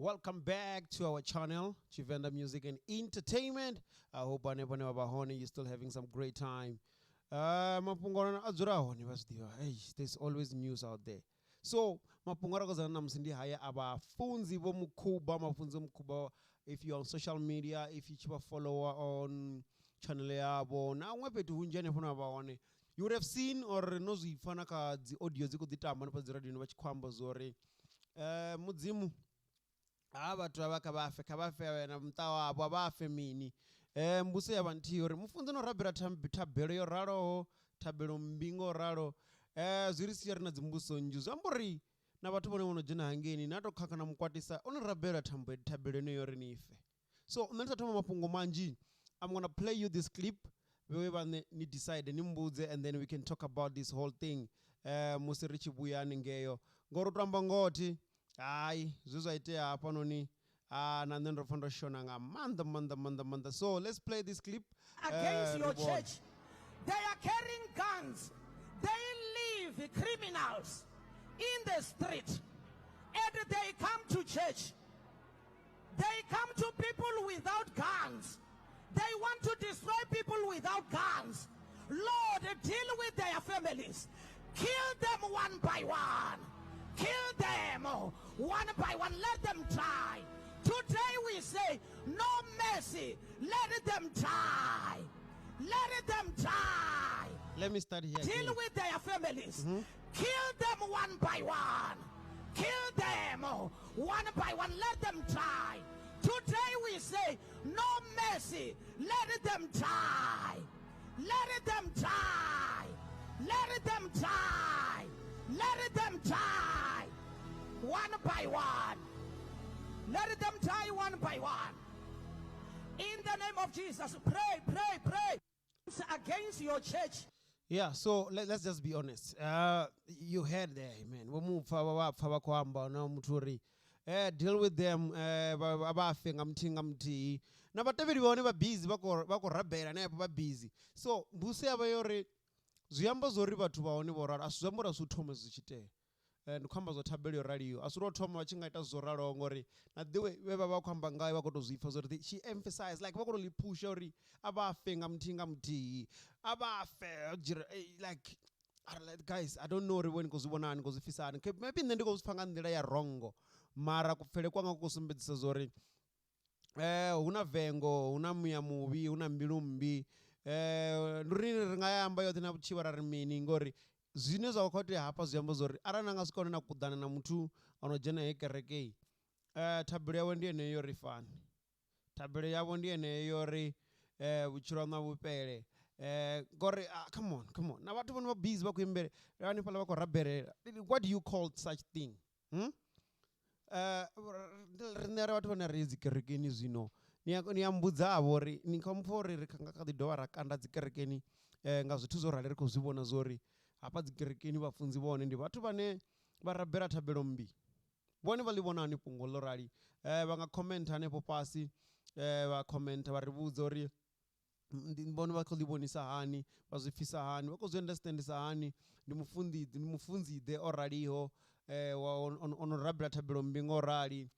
Welcome back to our channel, Tshivenda Music and Entertainment. I hope hanefho hune vha vha hone you're still having some great time. Mafhungo a dzula hone vha zwi ḓivha. Hey, there's always news out there. So mafhungo a ri khou zana ṋamusi ndi haya a vhafunzi vho Mukhuba, mafunzi vho Mukhuba. If you're on social media, if you tshi vha follower on channel yavho na huṅwe fhethu hunzhi hanefho hune vha vha hone, you would have seen or no zwi pfa na kha dzi audio dzi khou ḓi tamba hanefha dzi radioni vha tshi khou amba zwori Mudzimu ha vhathu avha kha vhafe kha vhafe na muṱa wavho a vha fe mini. Mbudziso ya vha nthihi uri mufunzi no rabela thabelo yo raloho thabelo mmbi ngo ralo zwi ri sia ri na dzimbudziso nnzhi. Zwi amba uri na vhathu vhone vho no dzhena hangeini na to khakha na mukwatisa o no rabela thabelo yeneyo uri ni fe. So nṋe ndi sa thoma mafhungo manzhi, I'm gonna play you this clip vhewe vhaṋe ni decide ni mbudze and then we can talk about this whole thing musi ri tshi vhuya haningeo ngori u to amba ngoho thi hai zwe zwa itea hafhanoni ah, na nṋe ndo pfa ndo shona nga maanḓa maanḓa maanḓa maanḓa. So let's play this clip against ri your vhone. Church. They are carrying guns. They leave criminals in the street and they come to church. They come to people without guns. They want to destroy people without guns. Lord, deal with their families. Kill them one by one. Kill them one by one. Let them die. Today we say, no mercy. Let them die. Let them die. Let me start here Deal again. with their families. Kill them one by one. Kill them one by one. Let them die. Today we say, no mercy. Let them die. Let them die. Let them die. Let them die. One by one. Let them die one by one. In the name of Jesus, pray, pray, pray against your church. Yeah, so let's just be honest. You heard there, man. Vho mupfa vha vha pfa vha khou amba na muthu uri deal with them vha vha fe nga muthihi nga muthihi. Na vhatevheli vha hone vha busy vha khou rabela hanefho vha busy. So mbudziso ya vha yo uri zwi amba zwo uri vhathu vha hone vho ralo a si zwi amba uri a si u thoma zwi tshi itea. Ndi khou amba zwa thabelo yo raliho a si lwo thoma vha tshi nga ita zwo raloho ngori na ḓiwe vhe vha vha khou amba ngayo vha khou tou zwi pfa zwa uri she emphasize like vha khou tou ḽi phusha uri a vha fe nga muthihi nga muthihi a vha fe like guys, I don't know uri vho ni khou zwi vhona hani, ni khou zwi pfisa hani. Okay, maybe nṋe ndi khou zwi pfa nga nḓila ya wrongo mara kupfele kwanga ku khou sumbedzisa zwa uri hu na vengo, hu na muya muvhi, hu na mbilu mmbi. Ndi uri ri nga ya amba yoṱhe na vhutshivha ra ri mini ngori zwine zwa khou itea hafha zwi amba zwori arali na nga swika hune na kuḓana na muthu ono dzhena heyi kerekei thabelo yawe ndi yeneyo yo ri fani, thabelo yavho ndi yeneyo yo ri vhutshilo haṋu a vhu fhele. Ngori come on, come on, na vhathu vhone vha busy vha khou imbele hanefhaḽa vha khou rabelela. What do you call such thing? Hmm? Riṋe ri vhathu vhane ri dzi kerekeni zwino ni a mbudza vho uri ni khou mpfa uri ri nga kha ḓi dovha ra kanda dzi kerekeni nga zwithu zwo rali ri khou zwi vhona zwori hafha dzi kerekeni vhafunzi vhone ndi vhathu vhane vha rabela thabelo mmbi. Vhone vha ḽi vhona hani fhungo ḽo rali? Vha nga comment hanefho fhasi vha comment vha ri vhudza uri ndi vhone vha khou ḽi vhonisa hani, vha zwi pfisa hani, vha khou zwi understandisa hani. Ndi mufunzi ndi mufunzi ḓe o raliho wa ono rabela thabelo mmbi ngo rali.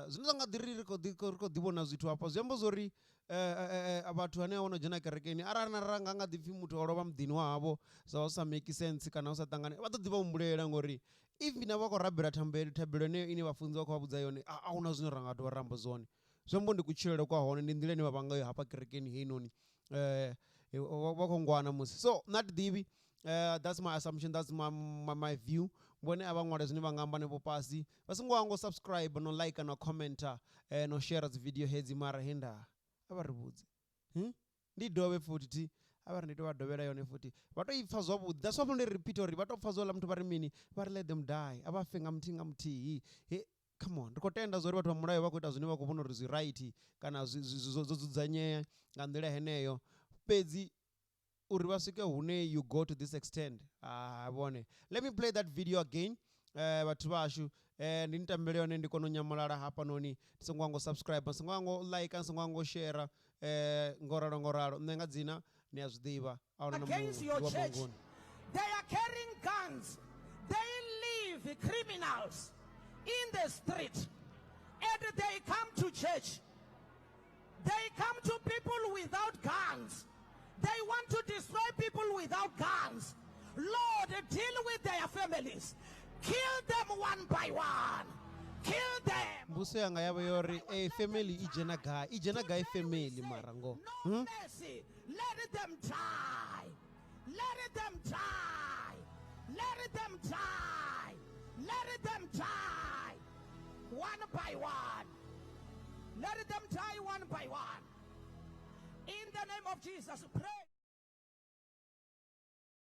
Zwine zwa nga ḓi ri ri khou ḓi ri khou ḓi vhona zwithu hafha zwi amba zwori vhathu hanea vho no dzhena kerekeni arali na ra nga nga ḓi pfhi muthu o lovha muḓini wa havho zwa zwi sa make sense kana hu sa ṱangani vha ḓo ḓi vha humbulela ngori if na vha khou rabela thabelo thabelo yeneyo ine vhafunzi vha khou vha vhudza yone a huna zwine ra nga dovha ra amba zwone. Zwi amba ndi kutshilele kwa hone ndi nḓila ine vha vha ngayo hafha kerekeni heinoni vha khou ngwana musi. So nṋe a thi ḓivhi that's my assumption, that's my view. Vhone a vha ṅwale zwine vha nga amba hanefho fhasi vha songo hangwa u subscribe no like no commenter no share dzi video hedzi mara he nda a vha ri vhudze. Ndi dovhe futhi thi a vha ri ndi tou vha dovhela yone futhi vha to i pfa zwavhuḓi. That's why ndi repeat uri vha to pfa zwo muthu vha ri mini vha ri let them die a vha fe nga muthihi nga muthihi. He come on, ri khou tenda zwa uri vhathu vha mulayo vha khou ita zwine vha khou vhona uri zwi right kana zwi zwo dzudzanyea nga nḓila heneyo fhedzi uri vha swike hune you go to this extent ah vhone. Let me play that video again vhathu vhashu ndi ni tambele yone ndi kone u nyamalala hafhanoni. Ndi songo hangwa u subscribe, ndi songo hangwa u like, ndi songo hangwa u share ngo ralo ngo ralo. Nṋe nga dzina ni a zwi ḓivha a huna na Against muṅwe your ndi wa church. Mangoni. They are carrying guns. They leave criminals in the street and they come to church. They come to people without guns. They want to destroy people without guns. Lord, deal with their families. Kill them one by one. Kill them. Mbuso yanga yavha yo ri e family i dzhena gai i dzhena gai family mara ngoho No hmm? mercy. Let them die. Let them die. Let them die. Let them die. One by one. Let them die one by one. In the name of Jesus, pray.